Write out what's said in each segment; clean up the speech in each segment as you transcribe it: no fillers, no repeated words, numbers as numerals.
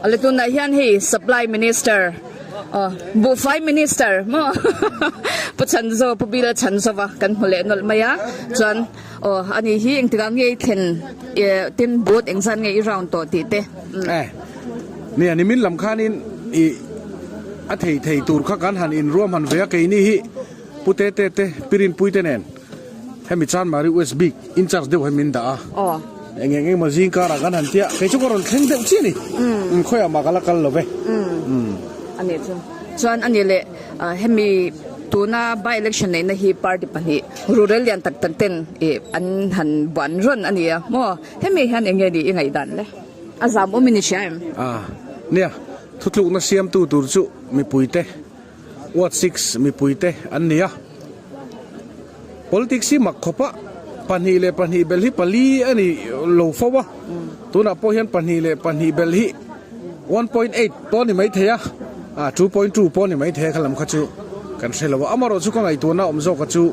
Awle tunah hian hei Supply Minister aw Buhfai Minister maw Pu Chhanzo Pu Bila Chhanzova kan hmu leh nawlh mai a chuan aw ani hi engtikah nge i thlen tin booth engzat nge i round tawh tih te. E nia nimin lam khanin i a thei thei tur kha kan han inruam han ve a keini hi Pu Tete te Pi Rinpui te nen hemi Chanmari West bik in charge deuh hi min dah a. Aw. Eng eng emaw zing karah kan han tia kei chu ka rawn thleng deuh chiah a ni. Umm khawiah mah ka la kal lo ve. Umm a nih chu. Chuan a nih leh hemi tuna by election neihna hi party pahnih rural lian tak tak ten ih an han buan rawn a ni a maw? Hemi hian eng nge ni i ngaihdan le? A zam awm in i hria em? A nia, thutlukna siamtu tur chu mipuite Ward 6 mipuite an ni a. Politics hi mak khawpa 2 leh 2 belh hi pali a ni lo fo a, tunah pawh hian 2 leh 2 belh hi 1.8 pawh a ni maithei a, 2.2 pawh a ni maithei a kha lam kha chu kan hre lo a. Amaherawhchu ka ngaihtuahna awm zawka chu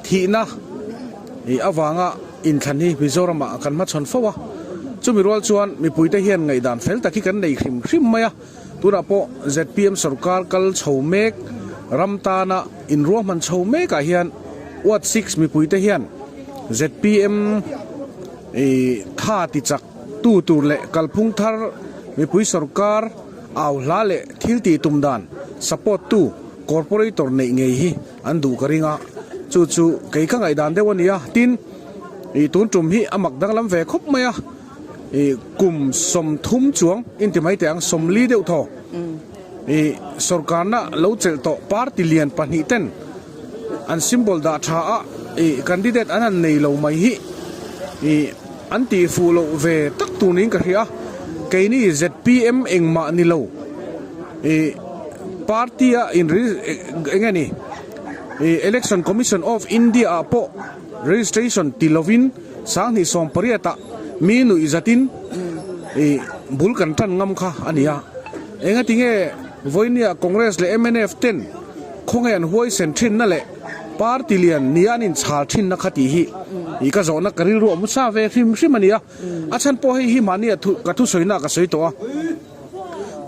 thihna avanga inthlan hi Mizoramah kan hmachhawn fo a, chumi rual chuan mipuite hian ngaihdan fel tak hi kan nei hrim hrim mai a. Tunah pawh zpm sorkar kal chho mek ram tana inruahman chho mekah hian Ward 6 mipuite hian zpm tha tichak tu tur leh kalphung thar mipui sorkar au hla leh thil tih tum dan support tu corporator neih ngei hi an duh ka ring a, chu chu kei ka ngaihdan deuh a ni a, tin tun tum hi a mak danglam ve khawp mai a. I kum 30 chuang inti mai teh ang, 40 deuh thaw i sorkarna lo chelh tawh party lian pahnih ten an symbol dah tha a i candidate an han nei lo mai hi i an tih fuh loh ve tak tur niin ka hria a, keini zpm engmah ni lo i party a in eng nge ni i Election Commission of India ah pawh registration ti lovin 2018 ah mi nuih zatin ih bul kan tan ngam kha a ni a. Engati nge vawinia Congress leh mnf ten khawnge an huaisen thinna leh party lian nia an inchhal thinna kha tih hi ih ka zawhna ka rilru a musa ve hrim hrim a ni a. A chhan pawh hei hi mahnia thu ka thusawi ka sawi tawh a.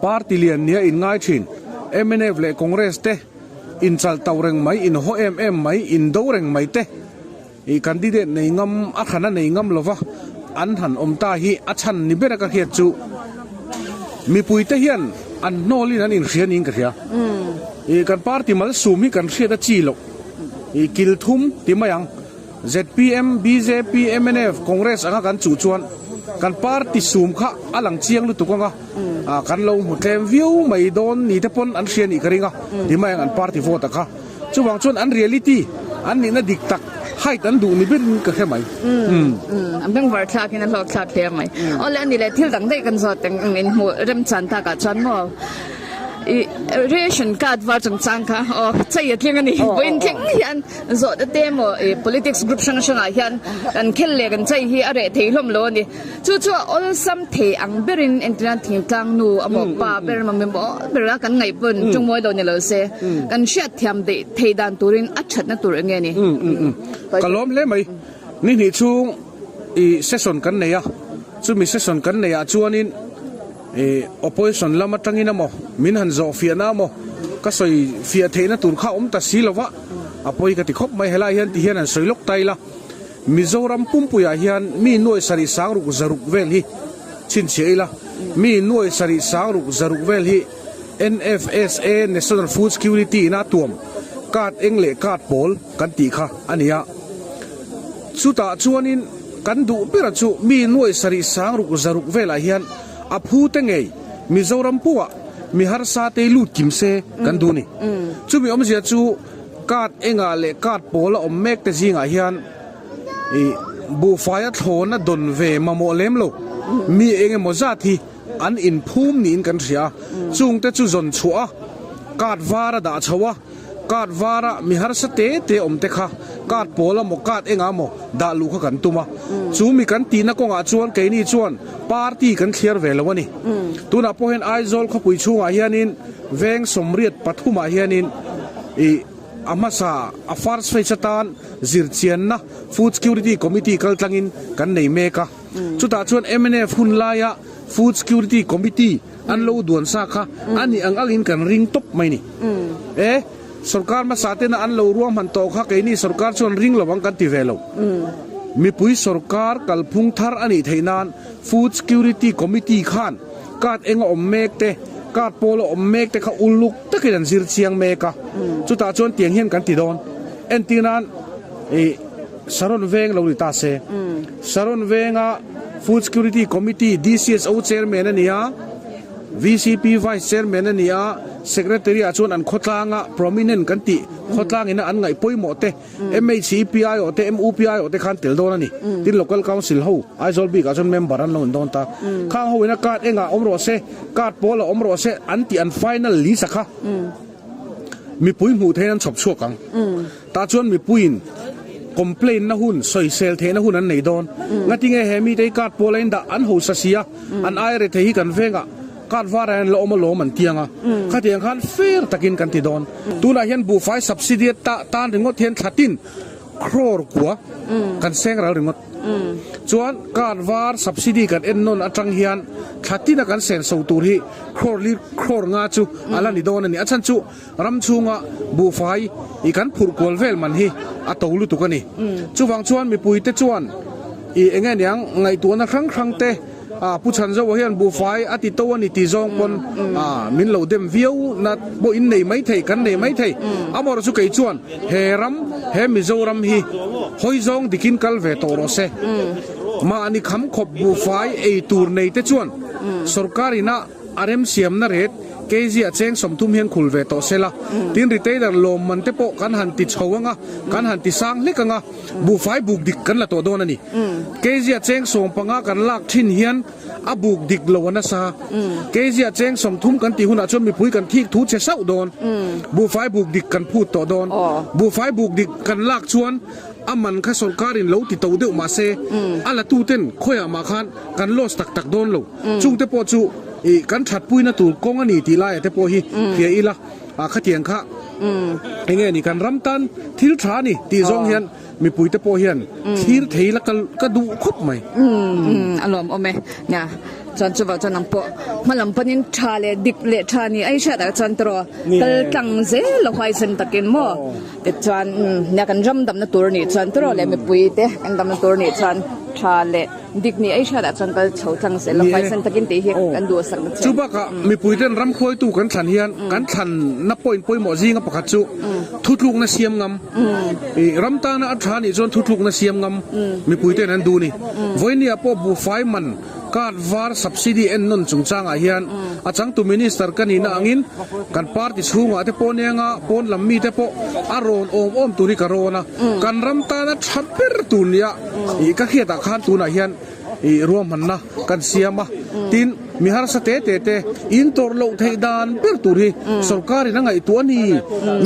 Party lian nia inngai thin mnf leh Congress te inchal tau reng mai, inhaw em em mai, indo reng mai te I candidate nei ngam, a hran a nei ngam lova an han awm ta hi a chhan ni bera ka hriat chu mipuite hian an hnawlin an inhria niin ka hria. I kan party malsum hi kan hriat a chi loh. I kil thum ti mai ang. Zpm, bjp, mnf, Congress anga kan chuh chuan kan party sum kha a lang chiang lutuk anga kan lo hmu tlem viau mai dawn ni te pawn an hria nih ka ring a ti mai ang an party vote a kha. Chuvang chuan an reality, an nihna dik tak hide an duh ni berin ka hre mai. Umm a bengvar thlakin a hlawk thlak hle mai. Awle ani leh thil dang daih kan zawt ang ang in hmuh remchan takah chuan maw i ration card var chungchang kha aw chei a tling a ni. Vawiin thleng hian zawhna te emaw i politics group hrang hrangah hian kan khel leh kan chei hi a reh thei hlawm lo a ni. Chu chu a awlsam thei ang berin entirna thingtlang nu a maw pa ber emaw mi maw ber a kan ngaih pawn tungmawi lo ni lo se kan hriat thiam daih thei dan turin a thatna tur eng nge ni? Ka lawm hle mai. Ni hnih chhung i session kan nei a, chumi session kan neih ah chuanin i opposition lam atangin emaw min han zawh fiahna emaw ka sawi fiah theihna tur kha awm ta si lova a pawi ka ti khawp mai. Helai hian ti hian han sawi lawk ta ila. Mizoram pumpuiah hian mi nuai sarih sang ruk zaruk vel hi chhinchhiah ila, mi nuai sarih sang ruk zaruk vel hi NFSA, National Food Security, ina tuam card eng leh card pawl kan tih kha a ni a. Chutah chuanin kan duh bera chu mi nuai sarih sang ruk zaruk velah hian a phu te ngei Mizoram pumah mi harsa te lut kim se kan duh a ni. Chumi awmzia chu. Card engah leh card pawl a awm mek te zingah hian ih buhfaia thlawna dawn ve mamawh lem lo mi eng emaw zat hi an inphum niin kan hria a, chungte chu zawn chhuah a, card var a dah chho a, card vara mi harsa te te awm te kha card pawl amaw card engah amaw dah luh kha kan tum a, chu mi kan tihna kawngah chuan keini chuan party kan thliar ve lo a ni. Tunah pawh hian Aizawl khawpui chhungah hianin Veng 83 ah hianin ih a hmasa a first phase atan Food Security Committee an lo duan sa kha a nih ang angin kan ring tawp mai ni. E, sorkar hmasa tena an lo ruahman tawh kha keini sorkar chuan ring lo ang kan ti ve lo. Mipui sorkar kalphung thar a nih theih nan Food Security Committee khan card eng a awm mek te, card pawl a awm mek te kha uluk takin an zir chiang mek a. Chutah chuan tiang hian kan ti dawn. Entir nan ih Saron Veng lo ni ta se. Saron Venga Food Security Committee DCSO Chairman a ni a, VCP Vice Chairman a ni a, Secretary ah chuan an khawtlanga prominent kan tih khawtlang ina an ngaih pawimawh te MHEPI aw te MUPI aw te khan tel dawn a ni. Tin Local Council ho Aizawl bikah chuan member an lo in dawn ta. Khang ho ina card engah awm rawh se, card pawl a awm rawh se an tih an final list a kha mipui hmuh theihin an chhawp chhuak ang. Tah chuan mipuiin complaint na hun, sawisel theihna hun an nei dawn. Ngatinge he mite hi card pawl a indah an hausa si a, an ai rethei hi kan vengah card varah hian la awm alawm an ti ang a. Khatiang khan fair takin kan ti dawn. Tunah hian buhfai subsidy a tan ringawt hian thlatin crore kua kan seng ral ringawt. Chuan card var subsidy kan en nawn atang hian thlatina kan senso tur hi crore li crore nga chu a la ni dawn a ni. A chhan chu Ram chhunga buhfai i kan phurh kual vel man hi a to lutuk a ni. Chuvang chuan mipuite chuan i enge niang ngaihtuahna hrang hrang te a Pu Chhanzoa hian buhfai a ti to a ni ti zawng pawn a min lo dem viau na pawh in nei mai thei kan nei mai thei. Amaherawhchu chu kei chuan he ram he Mizoram hi hawi zawng dikin kal ve tawh rawh se. Mahni kham khawp buhfai ei tur nei te chuan sorkar ina A remsiamna ret kg a cheng 30 hian khul ve tawh se la, tin retailer lawmman te pawh kan han ti chho ang a, kan han ti sang hlek ang a, buhfai buk dik kan la tawh dawn a ni. Kg a cheng 15 kan lak thin hian a buk dik lo a nasa. Kg a cheng 30 kan tih hunah chuan mipui kan thik thu che sauh dawn. Buhfai buk dik kan phut tawh dawn. Buhfai buk dik kan lak chuan a man kha sorkarin lo ti to deuh mah se, a latuten khawiah mah khan kan loss tak tak dawn lo. Chungte pawh chu ih kan thatpuina tur kawng a ni tih laiah te pawh hi hria ila, ah khatiang kha eng nge ni kan ram tan thil tha a ni tih zawng hian mipuite pawh hian thlir thei ila ka ka duh khawp mai. Umm a lawm awm e. Nia chuan chuvang chuan ang pawh hma lam panin tha leh dik leh tha ni a i hriat ah chuan tiraw kal tlang zel a huaisen takin maw tichuan nia kan ram damna tur nih chuan tiraw leh mipuite kan damna tur nih chuan tha leh Dik ni ei hriatah chuan kal chho tlang zel a, huaisen takin tih hi kan duhsak na che. Chu bakah mipuiten ram khuaitu kan thlan hian kan thlanna point pawimawh zinga pakhat chu thutlukna siam ngam. Ram tana a tha nih chuan thutlukna siam ngam mipuiten an duh ni. Vawinia pawh buhfai man card var subsidy en nawn chungchangah hian a changtu minister ka nihna angin kan party chhungah te pawh nia pawn lam mite pawh a rawn awm awm tur hi ka rawn a, kan ram tana tha ber tur nia. Ih ka hriatah khan tunah hian ih ruahmanna kan siam a, tin mi harsa te te te in tawrh loh theih dan ber tur hi sorkarin a ngaihtuah a ni.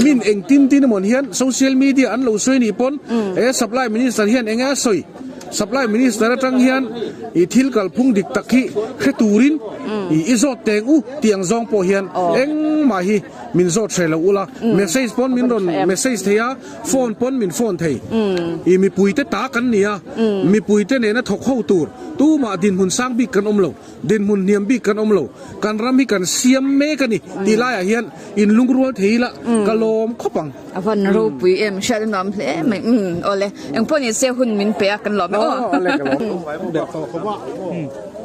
Min engtin tin emawn hian social media an lo sawi nih pawn he supply minister hian enge a sawi? Supply minister atang hian ih thil kalphung dik tak hi hre turin ih i zawt teng u tih ang zawng pawh hian engmah hi min zawt hre lo ula, message pawn min rawn message thei a. Phone pawn min phone thei. I mipuite ta kan ni a, mipuite nena thawk ho tur tumah dinhmun sang bik kan awm lo, dinhmun hniam bik kan awm lo, kan ram hi kan siam mek a ni tih laiah hian in lungrual thei ila ka lawm khawp ang. A van ropui em, hriat a nuam hle mai. Umm awle, engpawh ni se hun min pe a kan lawm e aw.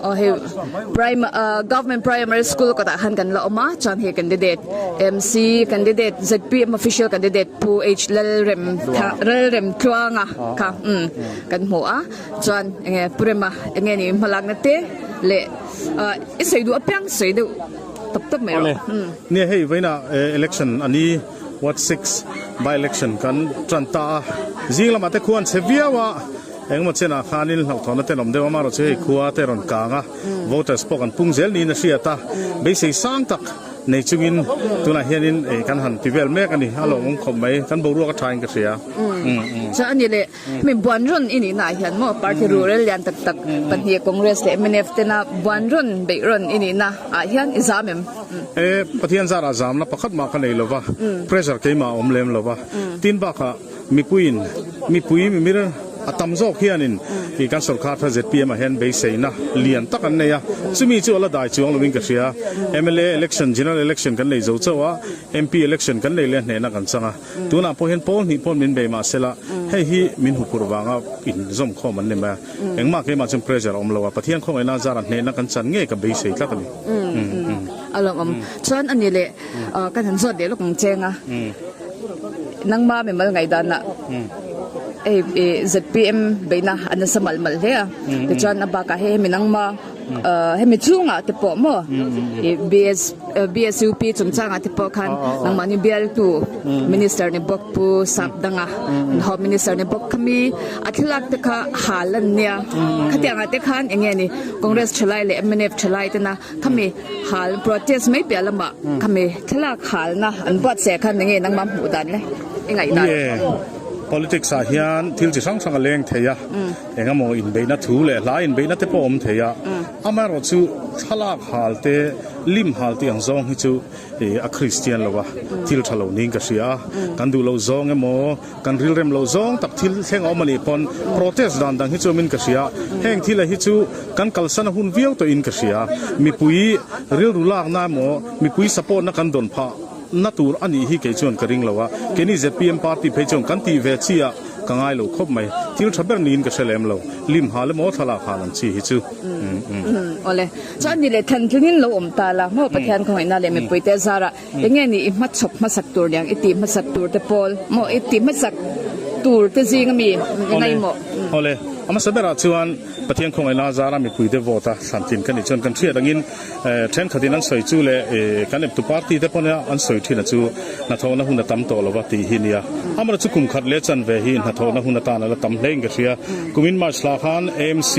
Aw hei prima government primary school kawtah khan kan la awm a chuan hei candidate MC candidate zpm official candidate Pu H Lalrem Lalrem Tluanga kha umm kan hmu a chuan enge Pu Rema enge ni hmalakna te leh ah i sawi duh apiang sawi deuh tawp tawp mai rawh umm. Nia hei vawiinah election a ni ward six by election kan tan ta a zing lamah te khuan chhe viau a. Engemaw chenah khanin hlauhthawnna te an awm deuh a, amaherawhchu hei khua te rawn kang a, voters pawh kan pung zel niin a hriat a, beisei sang tak nei chungin tunah hianin ei kan han ti vel mek a ni, a lawmawm khawp mai, kan boruak a thain ka hria. Chuan a ni leh, hemi buan rawn i nihnaah hian maw party rural lian tak tak pahnih Congress leh mnf tena buan rawn beih rawn i nihna ah hian i zam em? E, Pathian zarah zamna pakhat mah ka nei lo va, pressure keimah a awm lem lo va, tin bakah, Mipuiin mipui mimir A tam zawk hianin ih kan sorkar thar zpm ah hian beiseina lian tak an nei a, chumi chu a la dai chuang loin ka hria. Mla election, general election kan nei zo chauh a, MP election kan nei leh hnehna kan chang a. Tunah pawh hian pawl hnih pawn min bei mah sela, hei hi min huphurh vanga inzawmkhawm an ni mai a. Engmah keimah chuan pressure a awm lo a, Pathian khawngaihna zara hnehna kan chan ngei ka beisei tlat a ni. A lawmawm. Chuan a ni leh kan han zawt leh lawk ang cheng a, nangma mimal ngaihdanah hei zpm beihna a nasa malh malh hle a, tichuan a bakah hei hemi nangma hemi chhungah te pawh maw BS BSUP chungchangah te pawh khan nangmahni bialtu Minister ni bawk Pu Sapdanga Home Minister ni bawk khami a thlalak te kha hal an nia khatiangah te khan eng nge ni Congress thalai leh mnf thalai tena khami hal protest mai piah lamah khami thlalak halna an buatsaih khan eng nge nangmah hmuh dan le i ngaihdan. Politics ah hian thil chi hrang hrang a leng thei a. Engemaw inbeihna thu leh hla inbeihna te pawh a awm thei a, amaherawhchu thlalak hal te, lim hal tih ang zawng hi chu a Kristian lo a, thil tha lo niin ka hria a, kan duh loh zawng emaw, kan rilrem loh zawng tak thil thleng a awm a nih pawn protest dan dang hi chu awmin ka hria a, heng thil ah hi chu kan kalsan a hun viau tawhin ka hria, mipui rilru lakna emaw, mipui support na kan dawn phah na tur a nih hi kei chuan ka ring lo a, keini zpm party phei chuan kan tih ve chi ah Ka ngai lo khawp mai. Thil tha ber niin ka hre lem lo. Lim hal emaw thlalak hal ang chi hi chu. Awle. Chuan ni leh thantlingin lo awm ta la maw Pathian khawngaihna leh mipuite zarah enge ni i hmachhawp hmasak tur niang i tih hmasak tur te pawl maw i tih hmasak tur te zing ami i ngaihmawh. Awle. A hmasa berah chuan Pathian khawngaihna zarah mipuite vote a thlantlin ka nih chuan kan hriat angin Thenkhatin an sawi chu leh kan eptu party te pawn an sawi thin a chu hnathawhna hun a tam tawh lo va tih hi nia. Amaherawhchu chu kum khat leh chanve hi hnathawhna hun atan a la tam hle in ka hria. Kumin March thla khan AMC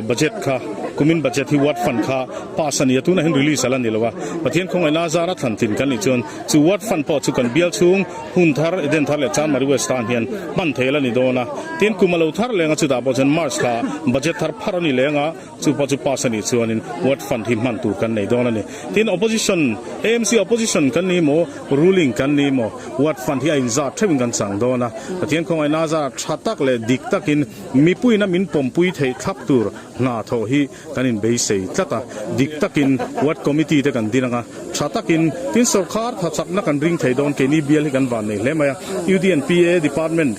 budget kha kumin budget hi ward fund kha pass a ni a, tunah hian release a la ni lo a. Pathian khawngaihna zara thlantlin kan nih chuan chu ward fund pawh chu kan bial chhung hun thar Eden thar leh Chanmari West tan hian hman thei a la ni dawn a. Tin kum a lo thar leng a chutah pawh chuan March thla budget thar phar a ni leng a. Chu pawh chu pass a nih chuanin ward fund hi hman tur kan nei dawn a ni. Tin, opposition, AMC opposition kan ni maw, ruling kan ni maw, ward fund hi a inzat theuhin kan chang dawn a. Pathian khawngaihna zara tha tak leh dik takin mipuiin a min pawmpui theih thlap tur hna thawh hi kan inbeisei tlat a. Dik takin ward committee te kan din ang a, tha takin tin sorkar tha chakna kan ring thei dawn keini bial hi kan van nei hle mai a. UDNPA department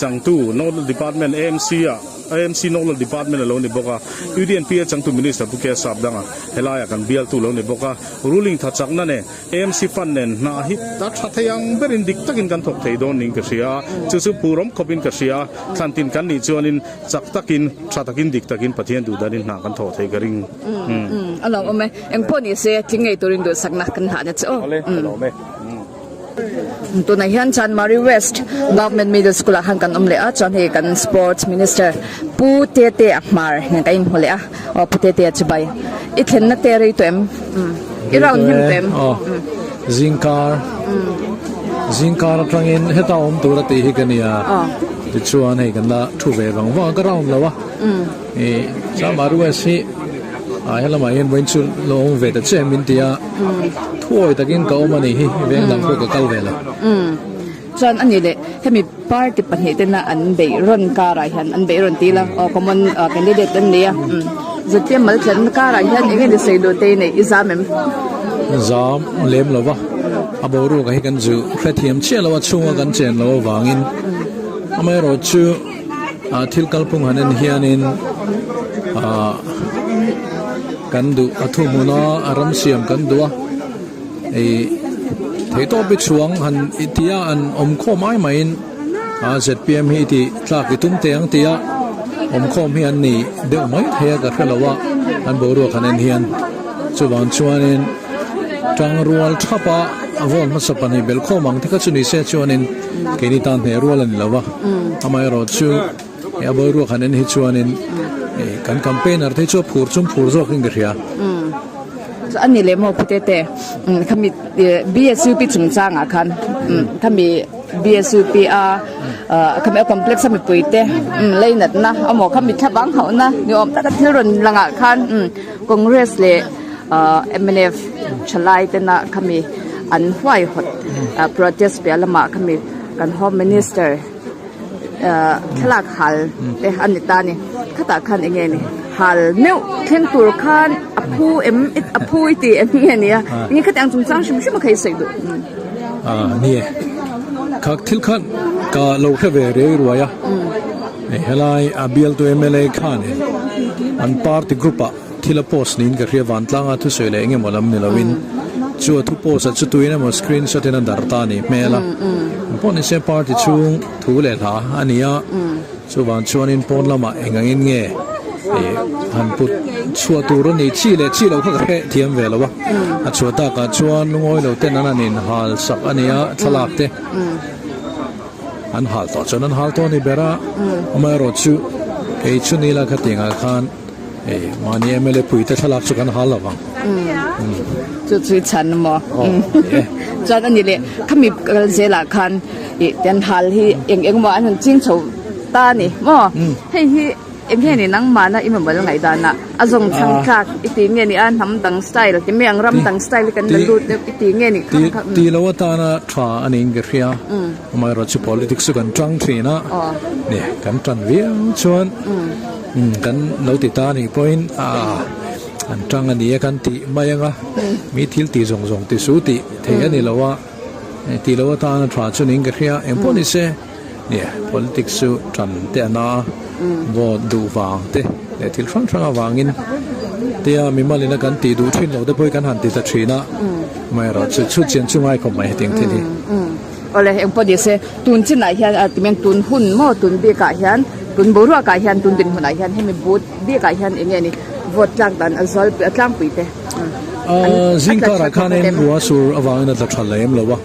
changtu Nodal department AMC ah, AMC Nodal Department a lo ni bawk a, UDNP a changtu Minister Pu K Sapdanga helaiah kan bialtu lo ni bawk a, ruling tha chakna nen AMC fund nen hna hi a tha thei ang berin dik takin kan thawk thei dawn niin ka hria a, chu chu phurawm khawpin ka hria a, thlantin kan nih chuanin chak takin tha takin dik takin Pathian duhdanin hna kan thawh thei ka ring. A lawmawm e, engpawh ni se tling ngei turin duhsakna kan hlah na che aw. Awle, ka lawm e. Tunah hian Chanmari West Government Middle School ah khan kan awm leh a chuan hei kan Sports Minister Pu Tete a hmar nen kan inhmu leh a aw Pu Tete a chibai i thlenna te rei tawh em i round hnem tawh em Zingkar Zingkar atangin heta awm tur a tih hi ka nia tichuan hei kan la thu ve vang vang a ka round lo a. Ih Chanmari West hi ah helamah hian vawiin chu lo awm ve ta che min ti a, thuawi takin ka awm a nih hi veng dang pawh ka kal ve lo. Umm chuan a ni leh hemi party pahnih tena an beih rawn karah hian an beih rawn ti ila aw common candidate an nei a umm zpm mal tlanna karah hian eng nge ni sawi duh te i neih i zam em? Zam lem lo va, a boruak ah hi kan zu hrethiam chiah lo a chhunga kan chen loh avangin amaherawhchu Ah thil kalphung han en hianin ah kan duh a thu hmuna a ram siam kan duh a ih theihtawp i chhuang han i tia an awm khawm ai maiin ah zpm hi tih tlak i tum teh ang tia awm khawm hi an ni deuh mai thei a ka hre lo a an boruak han en hian chuvang chuanin tangrual thap a a vawn hmasa pahnih belh khawm ang te kha chu ni se chuanin Keini tan hneh rual a ni lo va, amaherawh chu he a boruak han en hi chuanin kan campaigner te hi chu a phur chum phur zawkin ka hria. A ni leh maw Putete, khami BSUP chungchangah khan khami BSUP a khami a complex a mipuite leinatna emaw khami thlavang hauhna ni awm taka thil rawn langah khan Congress leh mnf thalai tena khami an huaihawt protest piah lamah khami kan home minister. thlalak hal te a ni ta a ni khatah khan eng nge ni hal meuh thleng tur khan a phu em a phu i ti em nge ni a eng nge khatiang chungchang hrim hrim a kha i sawi duh. Ah ni e kha thil khan ka lo hre ve rei ruai a helai a bialtu mla khanin an party group ah Thil a post niin ka hria, vantlanga thusawi leh engemaw lam ni loin chu a thu post ah chu tuin emaw screenshot in a darh ta a nih hmel a. Engpawh nise party chhung thu leh hla a ni a, chuvang chuanin pawn lamah eng angin nge ih han put chhuah tur a nih chi leh chi loh kha ka hre thiam ve lo a. A chhuah takah chuan lungawi lo ten an han inhal sak a ni a, thlalak te an hal tawh chuan an hal tawh a ni ber a, amaherawhchu chu kei chu ni la khatiangah khan. Hei mahni mla pui te thlalak chu kan hal lo vang. Chu chu i chhan maw? Chuan ani leh khami kal zelah khan i ten hal hi eng eng maw an han ching chho ta a ni maw? Hei hi eng nge ni nangmahna i mamawh ngaihdanah a zawng chhang thlak i ti nge ni a hnam dang style ti mai ang ram dang style hi kan la lut deuh i ti nge ni kha kha. Ti lo atana tha a niin ka hria. Amaherawhchu politics chu kan tang thin a, ni kan tan viau chuan. Umm kan lo ti ta anih pawhin ah an tang a ni a kan tih mai anga mi thil tih zawng zawng ti su tih thei a ni lo a tih loh atana tha chu niin ka hria engpawh ni se nia politics chu tan te a na a vote duh vang te leh thil hrang hrang avangin tia mimalina kan tih duh thin lo te pawh hi kan han ti ta thin a amaherawhchu chhut chian chu ngai khawp mai hetiang thil hi. Awle engpawh ni se tun chinah hian a ti miang tun hun maw tun bikah hian tun boruakah hian tun dinhmunah hian hemi boot bikah hian eng nge ni vote tlak dan a zual a tlangpui te Ahh zing karah khanin rua sur avangin a tla tha lem lo a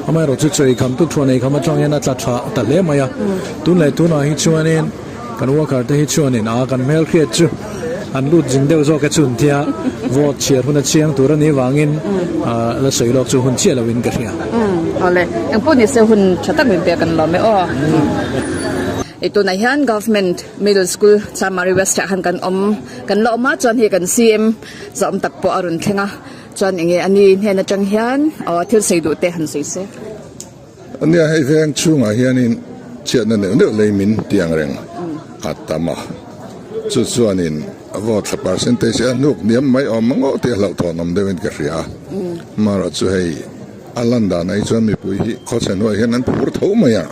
amaherawh chu chawi kham tuk thuan ei kham atang hian a tla tha ta hle mai a tun leh tunah hi chuanin Kan worker te hi chuanin a kan hmelhriat chu an lut zing deuh zawk e chun tia vote chhiar hun a chiang tur a nih vangin la sawi lawk chu hun chiah loin ka hria. Awle, engpawh ni se hun tha tak min pek an lawm e aw. Hei tunah hian Government Middle School Chamari West ah khan kan awm kan la awm a chuan hei kan CM zawm tak pawh a rawn thleng a chuan enge a ni hnen atang hian aw thil sawi duh te han sawi se. Ania hei veng chhungah hianin chhiatna neuh neuh lei min ti ang reng a tam a, chu chuanin vote thla percentage a hnuk hniam mai awm ang aw tih a hlauhthawn awm deuhin ka hria a, amaherawh chu hei a lan danah hi chuan mipui hi khawchhe hnuaiah hian an phur tho mai a,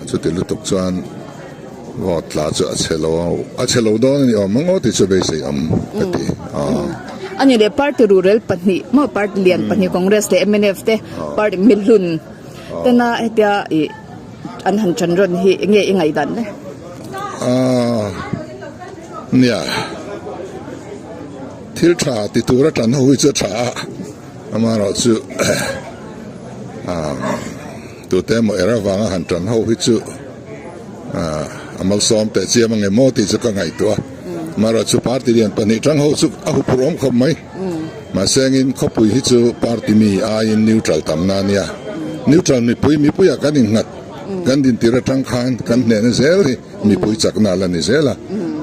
chuti lutuk chuan vote tla chu a chhe lo a chhe lo dawn a ni awm ang aw tih chu beisei awm ka ti. Ani leh party rural pahnih maw party lian pahnih Congress leh mnf te Party mihlun tena hetia ih an han ṭan rawn hi enge i ngaihdan le? Aaa nia thil ṭha ti tura ṭan ho hi chu a ṭha a, amaherawh chu aaa tute emaw er avanga han ṭan ho hi chu aaa a malsawm teh chiam ange maw tih chu ka ngaihtuah a, amaherawh chu party lian pahnih ṭang ho chu a huphurhawm khawp mai. Mahsengin khawpui hi chu party mi aiin neutral tamna a nia. Neutral mipui mipuiah kan innghat, kan dintir atang khan kan hnehna zel hi mipui chakna a la ni zel a.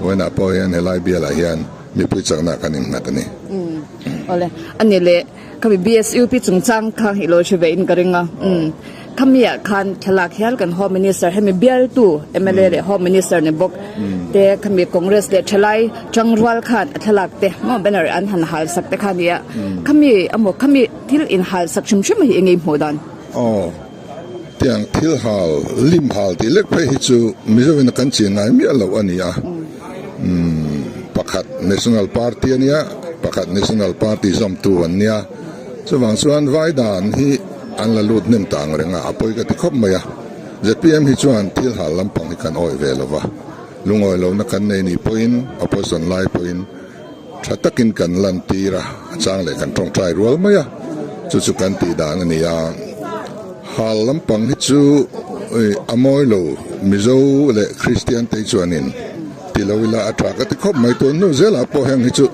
Vawiinah pawh hian helai bialah hian mipui chakna kan innghat a ni. Awle, a ni leh khami BSUP chungchang kha i lo hre ve in ka ring a. Khamiah khan thlalak hial kan Home Minister hemi bialtu mla leh Home Minister ni bawk te khami Congress leh thalai tangrual khan a thlalak te maw banner an han hal sak te kha a ni a, khami emaw khami thil in hal sak hrim hrim hi eng nge i hmuh dan? Aw, tiang thil hal, lim hal tih lek phei hi chu Mizoin a kan chin ngai miah loh a ni a, pakhat National Party a nia, pakhat National Party zawmtu an nia, chuvang chuan vai dan hi An la lut hnem ta ang reng a, a pawi ka ti khawp mai a. Zpm hi chuan thil hal lampang hi kan awih ve lo va, lungawi lohna kan nei nih pawhin opposition lai pawhin tha takin kan lantir a, a chang leh kan tawngtai rual mai a, chu chu kan tih dan a ni a. Hal lampang hi chu a mawi lo, Mizo leh Kristian te hi chuanin ti lo ila a tha ka ti khawp mai, tun hnu zelah pawh heng hi chu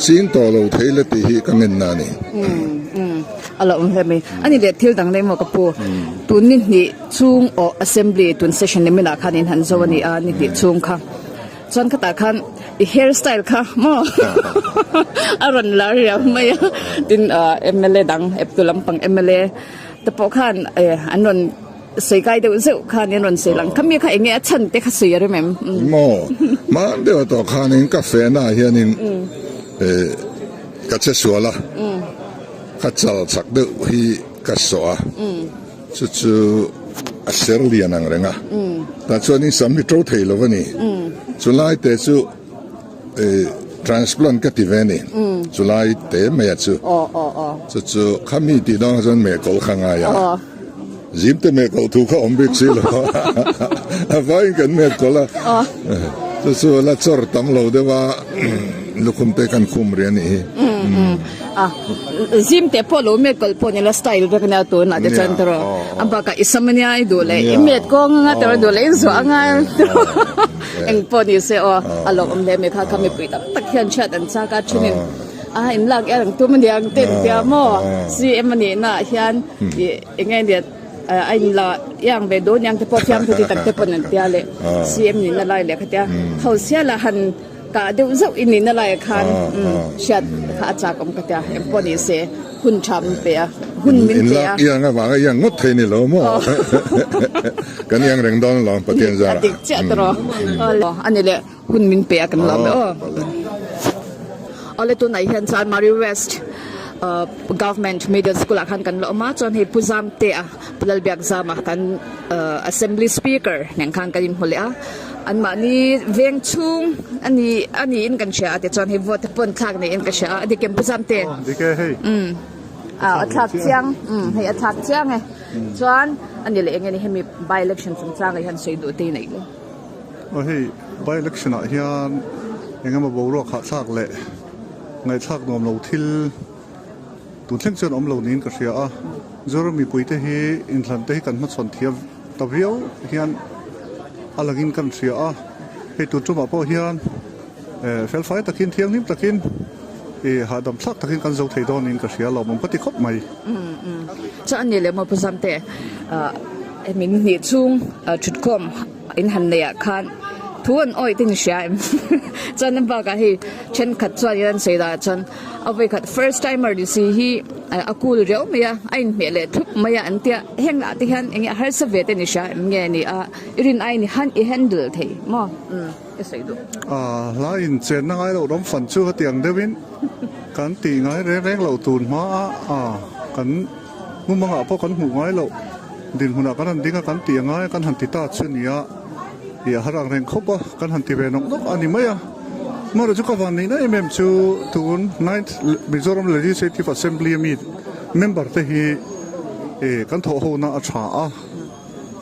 ching tawh lo thei la tih hi ka ngenna a ni. A lo awm hle mai. A ni leh thil dang leh maw ka pu? Tun ni hnih chhung aw assembly tun session ni minah khan in han zo a ni a, ni hnih chhung kha. Chuan khatah khan i hair style kha maw a rawn lar riau mai a, tin mla dang eptu lampang mla te pawh khan an rawn. Sawi kai deuh zeuh khan in rawn sawi lang. Khami kha enge a chhan te kha sawi a rem em? Maw, hman deuh tawh khanin ka fehna ah hianin ka che sual a, ka chal chak deuh hi ka sawh a, chu chu a ser lian ang reng a, tah chuanin sam hi to thei lo a ni. Chulai te chu. Transplant ka ti ve a ni, chulai te mai a chu. Chu chu kha mi tih dawn kha chuan mehkawlh kha ngai a, zim te mehkawlh thu kha awm bik si lo a, a vaiin kan mehkawlh a, chu chu la chawr tam lo deuh a, lukhum te kan khum rih a nih hi. Zim te pawh lo mehkawlh pawh ni la style vek ania tunah te chuan tawrh a bakah i sam ania i duh leh i met kawng anga tawrh a duh leh i zuah anga tawrh. Eng pawh ni se aw, a lawmawm hle mai kha kha mipui tam tak hian chhiat an chak a, thenin a in lak er ang tum a nia ang te an tia maw, CM a nih naah hian ih eng nge nia a in la iang ve dawn iang te pawh fiamthu ti tak te pawn an tia leh CM nihna lai leh kha tia hausiala han kah deuh zauh i nihna laiah khan hriat kha a chak awm ka tia eng pawh ni se. Hun tha min pe a, hun min pe a. Inlak iang avanga iang ngawt thei ni lo maw? Kan iang reng dawn alawm Pathian zarah. A dik chiah ta rawh. Awle a ni le, hun min pe a kan lawm e aw. Awle tunah hian chuan Mari West Government Middle School ah khan kan la awm a, chuan hei Pu Zamtea, Pu Lalbiakzama kan Assembly Speaker nen khan kan inhmu leh a. Anmahni veng chhung a ni a niin kan hria a tichuan hei vote pawn thlak niin ka hria a a dik em Pu Zamte? Aw dik e hei. Umm a thlak chiang umm hei a thlak chiang e chuan a ni leh eng nge ni hemi by election chungchang ah hian sawi duh te i neih lo. Aw hei by election ah hian eng emaw boruak hahthlak leh ngaihthlak nuam lo thil tun thleng chuan awm lo niin ka hria a Zoram mipuite hi inthlan te hi kan hmachhawn thiam Ta viau hian a langin kan hria a, hei tun tumah pawh hian felfai takin thianghlim takin ih hahdam thlak takin kan zo thei dawnin ka hria lawmawm ka ti khawp mai. Chuan a ni leh maw Pu Zamte, hemi ni hnih chhung thutkhawm in han neih ah khan thu an awih te ni hria em? Chuan a bakah hei thenkhat chuan in an sawi danah chuan A vawikhat first timer ni si hi a cool riau mai a, a inhmeh leh thup mai a an tia, heng ah te hian enge harsa ve te ni hria em nge ni a, i rin aiin i han i handle thei maw? Umm ka sawi duh. A hla in chenna ngai loh ram fan chu hetiang deuhin kan tih ngai reng reng loh tun hma a, a kan mumangah pawh kan hmuh ngai loh dinhmunah kan han ding a kan tih a ngai a kan han ti ta chu nia. Ih a har ang reng khawp a, kan han ti ve nawk nawk a ni mai a. Amaherawhchu ka van neihna em em chu tun Ninth Mizoram Legislative Assembly ami member te hi ih kan thawh hona a tha a,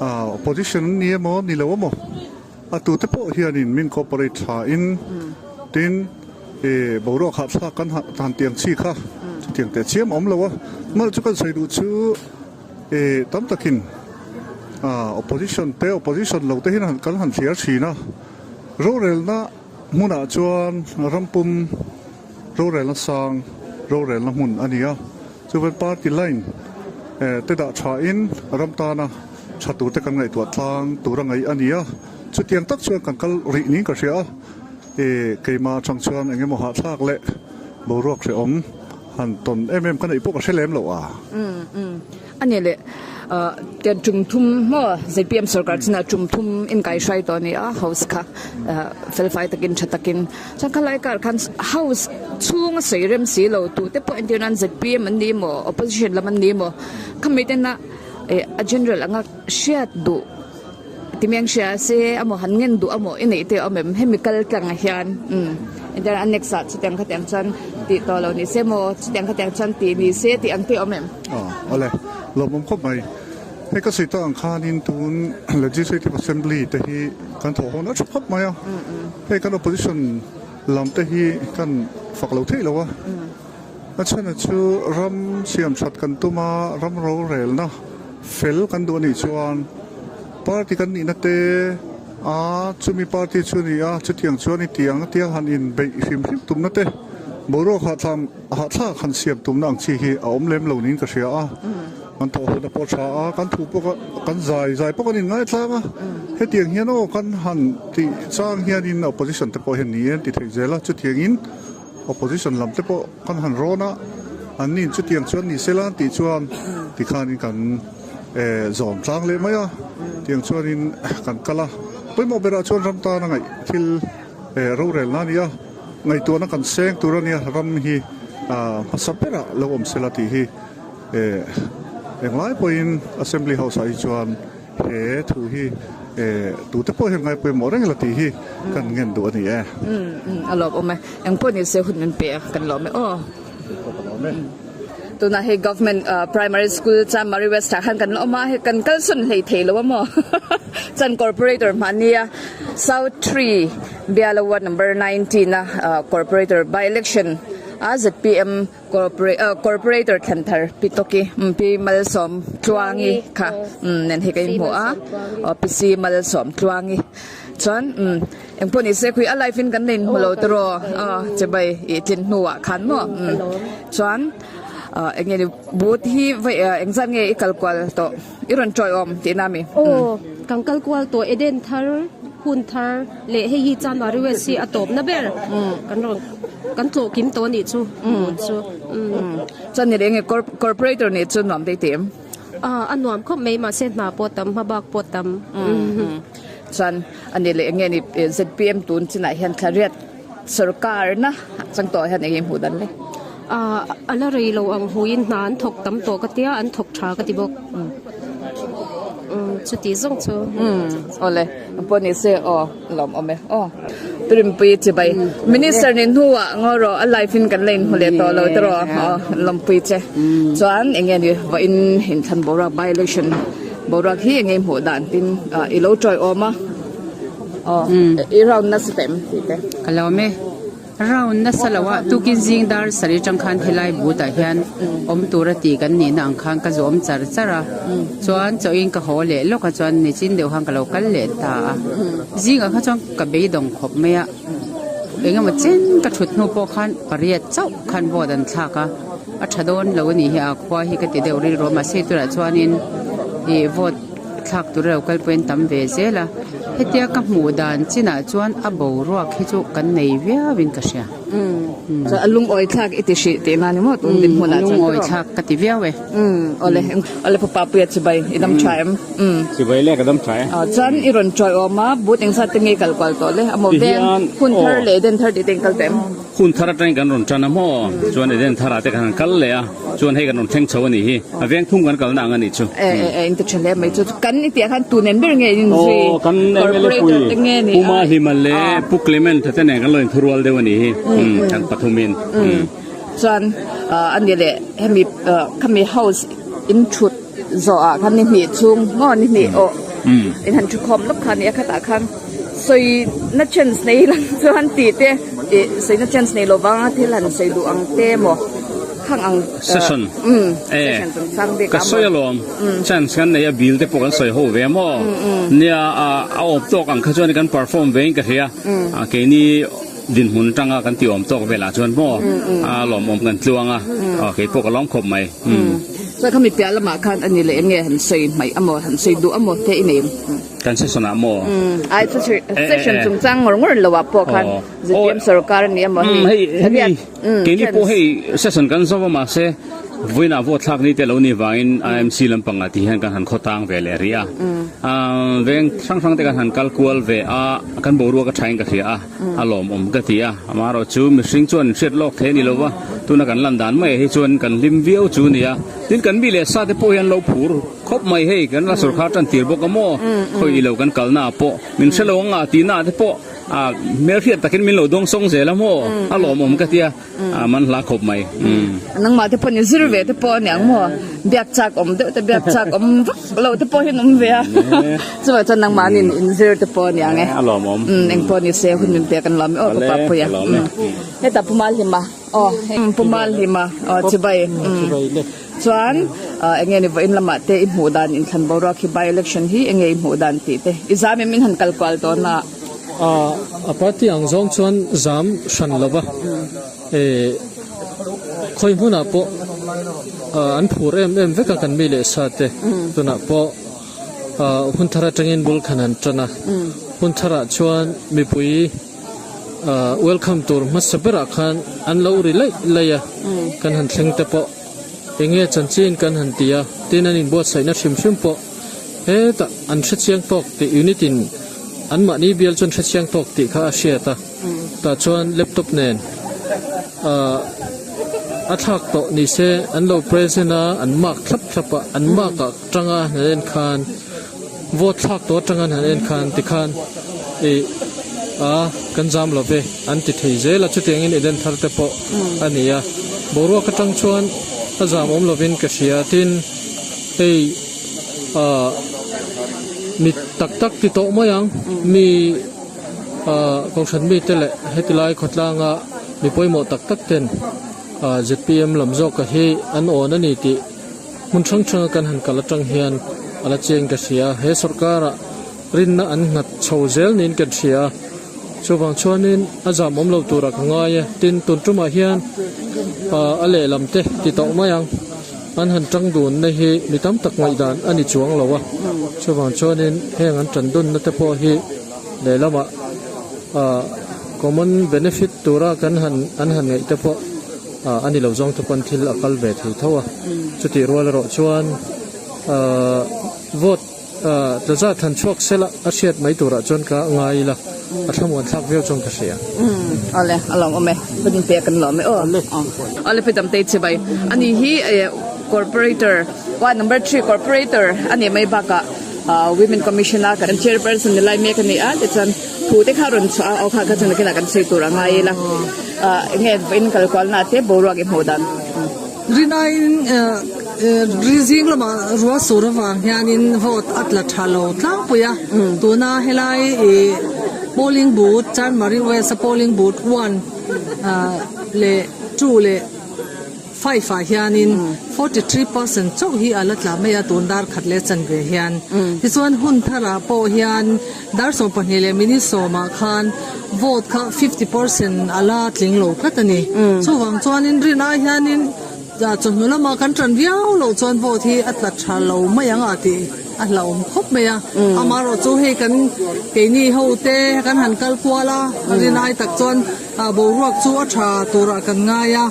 ah opposition an ni emaw ni lo emaw a tute pawh hianin min cooperate tha in tin ih boruak hahthlak kan han tiang chi kha chutiang teh chiam a awm lo a. Amaherawhchu kan sawi duh chu. E tam takin opposition te opposition lo te hian kan han thliar thin a, rorelna hmunah chuan rampum rorelna sang rorelna hmun a ni a, chuvan party line te dah thain ram tana tha tur te kan ngaihtuah tlang tur a ngaih a ni a, chutiang tak chuan kan kal rih niin ka hria a, e keimah atang chuan eng emaw hahthlak leh boruak hrehawm. Han tawn em em ka neih pawh ka hre lem lo a. Umm umm a ni le ah tian tum thum maw zpm sorkar chinah tum thum inkai hruai tawh a ni a house kha ah felfai takin tha takin chuan khalai kar khan house chhung a sawi rem si lo tu te pawh entir nan zpm an ni maw opposition lam an ni maw khami tena eh a general anga hriat duh Timiang hria se amaw han ngen duh amaw i neih te awm em? Hemi kal tlang ah hian umm engtiang a next ah chutiang khatiang chuan tih tawh lo ni se maw chutiang khatiang chuan tih ni se tih ang te awm em? Aw awle lawmawm khawp mai. Hei ka sawi tawh ang khanin tun Legislative Assembly te hi kan thawh hawn a tha khawp mai a. Hei kan opposition lam te hi kan fak lo theih lo a. A chhana chu ram siam that kan tum a, ram rorelna fel kan duh a nih chuan party kan nihna te a chumi party chu a ni a, chutiang chuan i tiang tia han inbeih hrim hrim tumna te, boruak hahthlak hahthlak han siam tumna ang chi hi a awm lem lo niin ka hria a. Kan thawh huna pawh a tha a, kan thu pawh kan zai zai pawh kan inngaitlang a, hetiang hian aw kan han tih chang hianin opposition te pawh hian ni e an ti thei zel a, chutiangin Opposition lam te pawh kan han rawn a, an nin chutiang chuan ni sela an tih chuan tikhanin kan. Zawm tlang leh mai a, tiang chuanin kan kal a, pawimawh berah chuan ram tana ngaih thil rorelna a ni a, ngaihtuahna kan seng tur a nia, ram hi hmasa berah lo awm sela tih hi englai pawhin Assembly House ah hi chuan he thu hi tute pawh hian ngai pawimawh reng ila tih hi kan ngen duh a ni e. A lawmawm e, engpawh ni se hun min pe a kan lawm e aw. Tunah hei Government Primary School Chanmari West ah khan kan la awm a, hei kan kalsawn hlei thei lo a maw? Chuan Corporator mahnia South Tree Biala Ward Number 19 a Corporator by election a zpm Corporator thlan thar Pi Tawki Pi Malsawm Tluangi kha nen hei ka inhmu a, aw Pi C Malsawm Tluangi chuan. Engpawh ni se khui a live in kan la inhmu lo tiraw aw chibai ih tlin hnuah khan maw umm chuan ah eng nge ni boot hi vawi engzat nge i kal kual tawh i rawn tawi awm tihna ami Aw kan kal kual tawh Eden thar hun thar leh hei hi Chanmari West hi a tawpna ber kan rawn kan tlawh kim tawh anih chu boot chu umm chuan ni leh enge corporator nih chu nuam daih tih em? Ah a nuam khawp mai mahse hna pawh tam hmabak pawh tam. Chuan a ni leh enge ni zpm tun chinah hian thlariat sorkarna chang tawh hian enge hmuh dan le? Ah a la rei lo ang huiin hna an thawk tam tawh ka tia an thawk tha ka ti bawk. Umm chuti zawng chu. Umm awle pawh ni se aw lawmawm e aw. Turinpui chibai Minister ni hnuah ngaw rawh a live in kan la inhmu leh tawh lo tiraw aw lawmpui che. Chuan enge ni vawiin inthlan boruak by election Boruak hi engei hmuh dan tin i lo tawiawm a, aw i round nasa ta em tih te. Ka lawm e, round nasa lo a, tukin zing dar sarih atang khan helai but ah hian awm tur a tih kan nihna ang khan ka zawm char char a, chuan chawhin ka haw leh lawk a chuan nichin deuh khan ka lo kal leh ta a, zingah kha chuan ka beidawng khawp mai a, engemaw chen ka thut hnu pawh khan pariat chauh khan vote an thlak a. A tha dawn lo a nih hi a khua hi ka ti deuh rilru a mahse tunah chuanin ih vote thlak tur a lo kal pawhin tam ve zel a hetia ka hmuh dan chinah chuan a boruak hi chu kan nei viau in ka hria. Umm chuan a lungawi thlak i ti hrih tih na ni maw tun dinhmunah chuan lungawi thlak ka ti viau e. Umm awle awle fapa puia chibai i dam tha em umm. Chibai le ka dam tha e. Aw chuan i rawn tawi awm a but engzat te nge kal kual tawh le a maw veng hun thar leh den thar tih te in kal tawh em. Hun thar atangin kan rawn tan a maw? Chuan Eden tharah te kan han kal leh a, chuan hei kan rawn thleng chho a nih hi. A veng thum kan kalna ang a nih chu. E e e, in ti tha hle mai chu. Kan i tih ah khan tu nen ber nge in zui? Aw, kan MLA pui Pu Mahlima leh Pu Clement te nen kan lo inthurual deuh a nih hi, kan pathumin. Chuan a ni leh hemi khami house in thut zawh ah khan ni hnih chhung maw ni hnih aw in han thu khawm lawk kha a ni a khatah khan. Sawi na chance nei lang chuan tih te ih sawi na chance nei lo vanga thil han sawi duh ang te maw khang ang Session umm e session chung chang bik ka a sawi maw alawm chance kan nei a bill te pawh kan sawi ho ve maw nia a a awp tawk ang kha chuan kan perform ve in ka hria a keini dinhmun atanga kan ti awm tawk velah chuan maw a lawmawm kan tluang a aw keipawh ka lawm khawp mai umm. Chuan khami piah lamah khan a ni leh eng nge han sawi hmaih a maw han sawi duh a maw te i nei em? Kan session ah maw? Ai chu session chungchang ngawr ngawr lo ah pawh khan zpm sorkar a ni emaw hei hemi keini pawh hei session kan zo a mahse vawiinah vote thlak ni te lo ni vangin IMC lampangah ti hian kan han khaw tang ve leh rih a veng hrang hrang te kan han kal kual ve a kan boruak a thain ka hria a a lawmawm ka ti a amaherawhchu mihring chuan hriat lawk thei a ni lo va tuna kan lan dan mai ah hi chuan kan hlim viau chu a ni a tin kan mi leh sa te pawh hian lo phur Khawp mai hei kan la sorkar tan tir bawk a maw khawi ilo kan kalna ah pawh min hre lo ang a tihna ah te pawh ah hmelhriat takin min lo dawng sawng zel a maw a lawmawm ka tia ah man hla khawp mai umm. Nangmah te pawh ni zir ve te pawh a niang maw biak chak awm deuh te biak chak awm vak lo te pawh hi an awm ve a chuvang chuan nangmah nin in zir te pawh a niang e a lawmawm umm engpawh ni se hun min pek an lawm e aw ka pa pui a umm hetah Pu Malhlima aw Pu Malhlima aw chibai umm. Chuan eng nge ni vawiin lamah te i hmuh dan inthlan boruak hi by election hi eng nge i hmuh dan tih te i zam em in han kal kual dawn a? A party ang zawng chuan zam hran lo va, khawi hmunah pawh an phur em em vek a kan mi leh sa te tunah pawh hun thar atangin bul khan an tan a, hun tharah chuan mipui welcome tur hmasa berah khan an lo ri laih laih a, kan han thleng te pawh. Enge chanchin kan han ti a, tin an inbuatsaihna hrim hrim pawh hetah an hrechiang tawk tih unit in anmahni bial chuan hrechiang tawk tih kha a hriat a, tah chuan laptop nen ah a thlak tawh ni se an lo present a, an mark thlap thlap a, an mark ah tanga an han en khan vote thlak tawh atanga an han en khan tikhan ih a kan zam lo ve an ti thei zel a, chutiangin Eden thar te pawh a ni a, boruak atang chuan a zam awm lovin ka hria tin hei ah mi tak tak ti tawh mai ang mi ah kohhran mite leh heti lai khawtlanga mi pawimawh tak tak ten ah zpm lam zawka hi an awn a ni tih. Hmun hrang hranga kan han kal atang hian a la chiang ka hria. He sawrkarah rinna an nghat chho zel niin kan hria a, chuvang chuanin a zam awm lo turah ka ngai e. Tin, tun tumah hian a lehlam te ti tawh mai ang, an han tang dunna hi mi tam tak ngaihdan a ni chuang lo a, chuvang chuanin heng an tan dunna te pawh hi lehlamah common benefit tura kan han an han ngaih te pawh a ni lo zawng te pawn thil a kal ve thei tho a, chutih rual erawh chuan ahh vote ahh tla zat han chhuak sela a hriat mai turah chuan ka ngai ila a thlamuan thlak viau chuan ka hria. Umm awle a lawm awm e hun pek an lawm e aw awle pi damtei chibai ani hi eh corporator ward number 3 corporator ani mai bakah ahh women commission a kan chairperson ni lai mek ani a tichuan thu te kha rawn chhuah a aw kha kha chuan nakinah kan sawi tur a ngai ila. Ah enge vawiin kal kual na te boruak i hmuh dan? Rinaiin ri zing lamah ruah sur avang hianin vote a tla tha lo tlangpui a, tuna helai ih polling booth Chanmari West a polling booth one leh two leh five ah hianin 43% chauh hi a la tla mai a tun dar khat leh chanve hian. Tichuan hun tharah pawh hian dar 12 leh minute sawmah khan vote kha 50% a la tling lo tlat a ni. Chuvang chuanin rin ai hianin chawhnu lama kan tan viau loh chuan vote hi a tla tha lo mai ang a tih a hlauhawm khawp mai a. Amaherawhchu hei kan keini ho te kan han kal kual a, rin ai tak chuan A boruak chu a tha turah kan ngai a,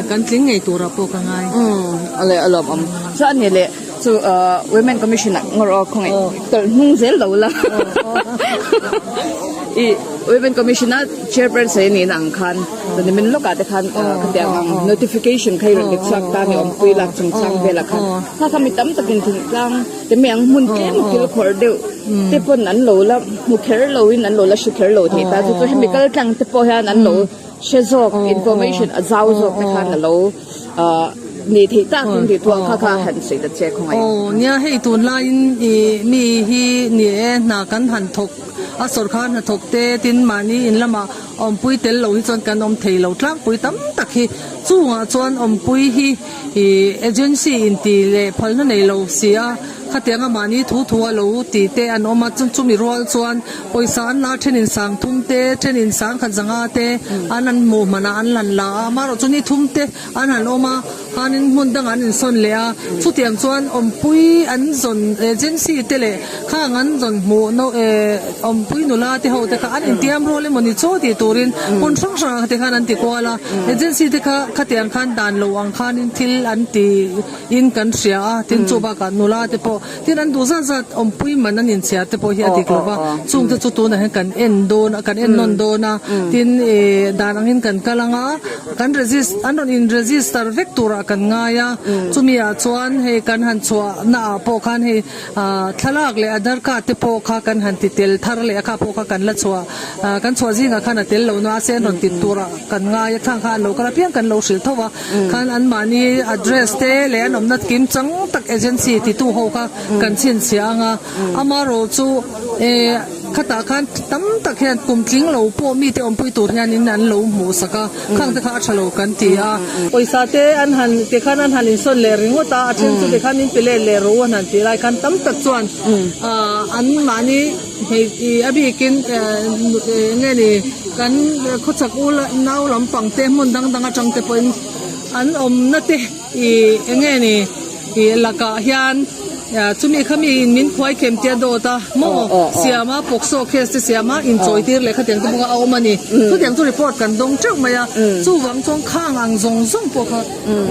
kan tling ngei turah pawh ka ngai. Umm ale a lawmawm. Chuan ani leh chu Women Commission ah ngawr aw khawngaih tawlh hnung zel lo la. I Women Commission a Chairperson i nihna ang khan tuni min lawkah te khan khatiang ang notification kha i rawn let chhuak ta ni awmpui lak chungchang velah khan kha kha mi tam takin thingtlang te mai ang hmun tlem kil khawr deuh te pawn an lo la hmu kher lo in an lo la hre kher lo thei ta chu chu hemi kal tlang te pawh hian an lo hre zawk information a zau zawk te khan a lo ah nei thei tak in tih tuah kha kha han sawi ta che khawngaih. Aw nia hei tunlaiin ih mi hi ni e hna kan han thawk a sawrkar hnathawk te tin mahni in lamah awmpui tel lo hi chuan kan awm thei lo tlangpui tam tak hi chungah chuan awmpui hi ih agency inti leh phalna nei lo si a. Khatianga mahni thu thu a lo ti te an awm a, chu chumi rual chuan pawisa an la thenin sang thum te, thenin sang khat zanga te an an hmuh hmanah an lan la a, amaherawh chu ni thum te an han awm a, khanin hmun dangah an insawn leh a, chutiang chuan awmpui an zawn agency te leh khang an zawn hmuh no eh awmpui nula te ho te kha an intiam rual emaw ni chaw tih turin hmun hrang hrangah te khan an ti kual a, agency te kha khatiang khan dan lo ang khanin thil an ti. In kan hria a, tin chu bakah nula te pawh tin an duh zat zat awmpui man an inchhiar te pawh hi a dik lo va, chung te chu tunah hian kan en dawn a, kan en nawn dawn a, tin ih dan angin kan kal ang a, kan regis an rawn in register vek turah kan ngai a, chumi ah chuan hei kan han chhuah na ah pawh khan hei ah thlalak leh aadhar card te pawh kha kan han ti tel thar leh a kha pawh kha kan la chhuah ah kan chhuah zingah khan a tel lo na a se an rawn ti turah kan ngai a, thlang kha an lo kal apiang kan lo hrilh tho a. Khan anmahni address te leh an awmna kim chang tak agency titu ho kha kan chhinchhiah ang a, amaherawh chu eh khatah khan tam tak hian kum tling lo pawh mite awmpui tur hianin an lo hmuh sak a, khang te kha a tha lo kan ti a. Pawisa te an han ti khan an han insawn leh ringawt a, a then chu ti khan in pe let leh rawh u an han tih lai khan tam tak chuan ah anmahni Hei a bikin nge ni kan khawchhak u nau lampang te hmun dang dang atang te pawhin an awmna te ih eng nge ni ih lakah hian. Chumi kha mi in min khuai khem tia dawt a maw siam a POCSO case te siam a inchawi tir leh khatiang te bawk a awm a ni. Chutiang chu report kan dawng teuh mai a, chuvang chuan khang ang zawng zawng pawh kha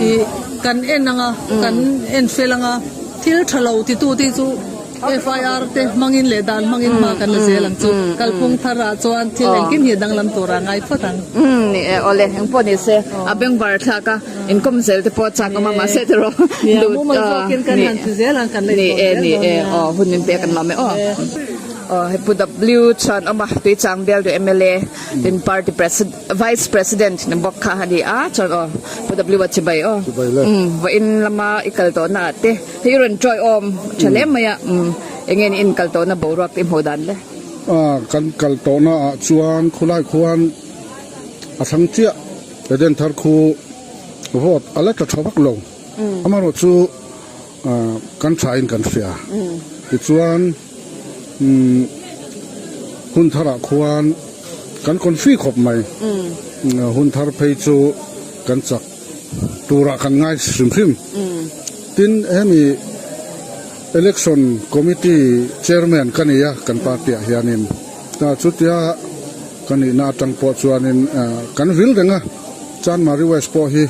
ih kan en ang a, kan en fel ang a, thil tha lo titu te chu FIR te hmangin leh dan hmangin hma kan la zel ang chu. Kalphung thar ah chuan thil engkim hi a danglam tur a ngai phawt ang. Ni e, awle engpawh ni se a bengvar thlak a. Inkawm zel te pawh a chak awm a mahse tiraw mumal zawkin kan han ti zel ang kan la ni e ni e aw hun min pek an lawm e aw aw he pu W chuan awm a Tuichang bialtu mla tin party president vice president ni bawk kha a ni a chuan aw pu W a chibai aw um vawiin lama i kal tawh na ah te hei i rawn tawi awm tha hle mai a um enge ni in kal tawh na boruak te i hmuh dan le. Kan kal tawh na ah chuan khulai khuan a thlang chiah. Eden thar khu vote a la tla tha vak lo. Amaherawh chu kan tha in kan hria. Tichuan hun tharah khuan kan confi khawp mai. Hun thar phei chu kan chak turah kan ngai hrim hrim. Tin hemi election committee chairman ka ni a kan party ah hianin. Chutia Ka nihna atang pawh chuanin kan vil reng a, Chanmari West pawh hi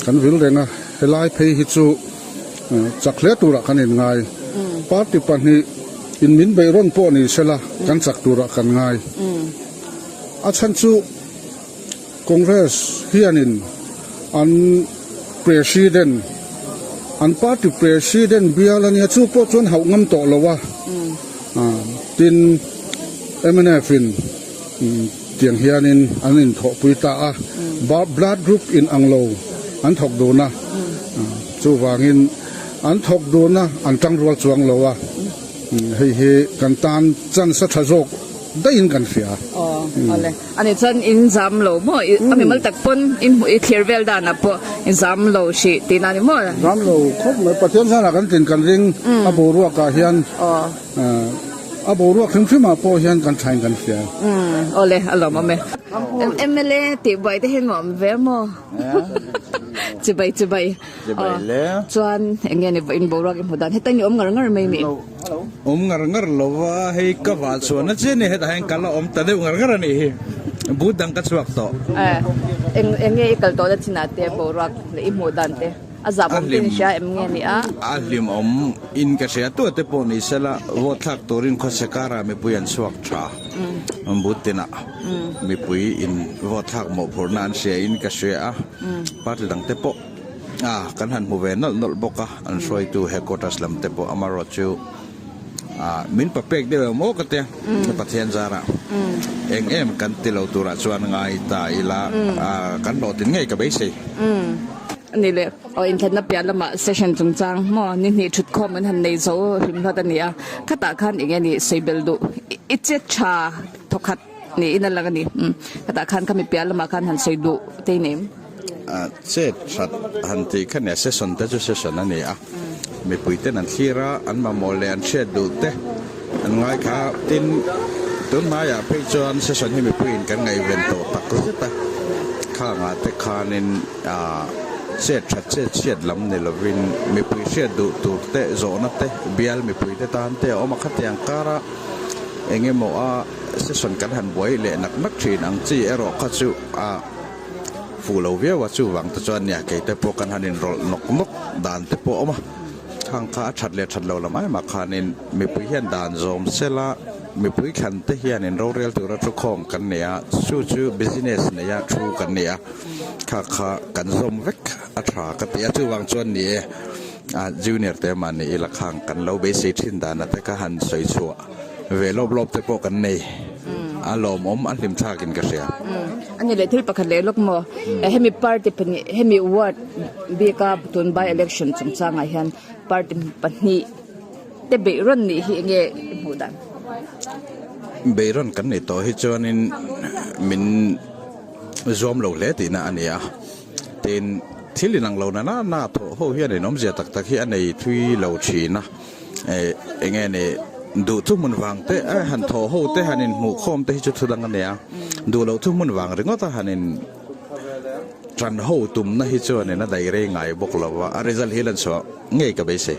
kan vil reng a, helai phei hi chu chak hle turah kan inngai. Party pahnih in min beih rawn pawh ni sela kan chak turah kan ngai. A chhan chu Congress hianin an President, an party President bial a nia, chu pawh chuan hauh ngam tawh lo a. Tin, mnf in tiang hianin an inthawhpui ta a, blood group in ang lo an thawk dun a, chuvangin an thawk dun a, an tangrual chuang lo a, hei hi kan tan chance a tha zawk daihin kan hria. Aw, awle. Ani chuan in zam lo maw? A mimal tak pawn in hmuh i thlir vel danah pawh in zam lo hrih tihna a ni maw? Zam lo khawp mai. Pathian zanah kan tlin kan ring a boruakah hian. A boruak hrim hrimah pawh hian kan thain kan hria. Umm awle a lawmawm e. MLA tih buai te hi nuam ve maw? Chibai chibai. Chibai le. Chuan eng nge ni in boruak i hmu dan heta i awm ngar ngar mai mi? Awm ngar ngar lo va, hei ka vah chhuahna chian ni hetah hian kal a awm ta deuh ngar ngar a nih hi. But dang ka chhuak tawh. Eng eng nge i kal tawhna chinah te boruak leh i hmuh dan te? A zah awm te in hria em nge ni a? A hlim awm in ka hria tu te pawh ni sela vote thlak turin khawse karah mipui an chhuak tha. But tinah mipui in vote thlak mawhphurhna an hria in ka hria a, party dang te pawh a kan han hmu ve nawlh nawlh bawk a, an hruaitu headquarters lam te pawh amarawh chu min pa pek deuh em aw ka tia Pathian zarah eng em kan ti lo turah chuan ngai ta ila kan hlawhtlin ngei ka beisei. A ni leh, aw inthlanna piah lamah session chungchang maw ni hnih thutkhawm an han nei zo hlim hlawt a ni a, khatah khan eng nge ni sawi bel duh i che tha thawkhat niin a lang a ni, khatah khan khami piah lamah khan han sawi duh te i nei em? Che that han tih kha nia session te chu session a ni a, mipui ten an thlir a, an mamawh leh an hriat duh te an ngai kha a, tin tun hnaiah phei chuan session hi mipuiin kan ngaihven tawh tak zet a, khangah te khanin. Chet that chet chhiat lam ni lovin mipui hriat duh tur te, zawhna te, bial mipui te tan te a awm a, khatiang kara eng emaw a session kan han buai leh nak nak thin ang chi erawh kha chu a fuh lo viau a, chuvang te chuan nia kei te pawh kan han inrawlh nawk nawk dan te pawh a awm a, khang kha a that leh that lo lam aimah khanin mipui hian dan zawm sela mipui thlan te hianin rorel tura thukhawm kan nei a, chu chu business neia thu kan ni a. Kha kha kan zawm vek a tha ka ti a, chuvang chuan ni e a junior te mahni ila khang kan lo beisei thin dan a te kha han sawi chhuah ve lawp lawp te pawh kan nei a lawmawm a hlim thlak in ka hria. A ni leh thil pakhat leh lawk maw hemi party pahnih hemi ward bika tun by election chungchangah hian party pahnih te beihrawn nih hi enge i hmuh dan? Beihrawn kan nih tawh hi chuanin min. Zuam lo hle tihna a ni a. Tin, thil inang lo na na na thawh ho hian inawmzia tak tak hi a nei thui lo thin a. Eng nge ni, duh thuhmun vang te han thawh ho te han inhmuh khawm te hi chu thu dang a ni a. Duh loh thuhmun vang ringawt a han in tan ho tumna hi chuanin a daih rei ngai bawk lo va, a result hi lan chhuah ngei ka beisei.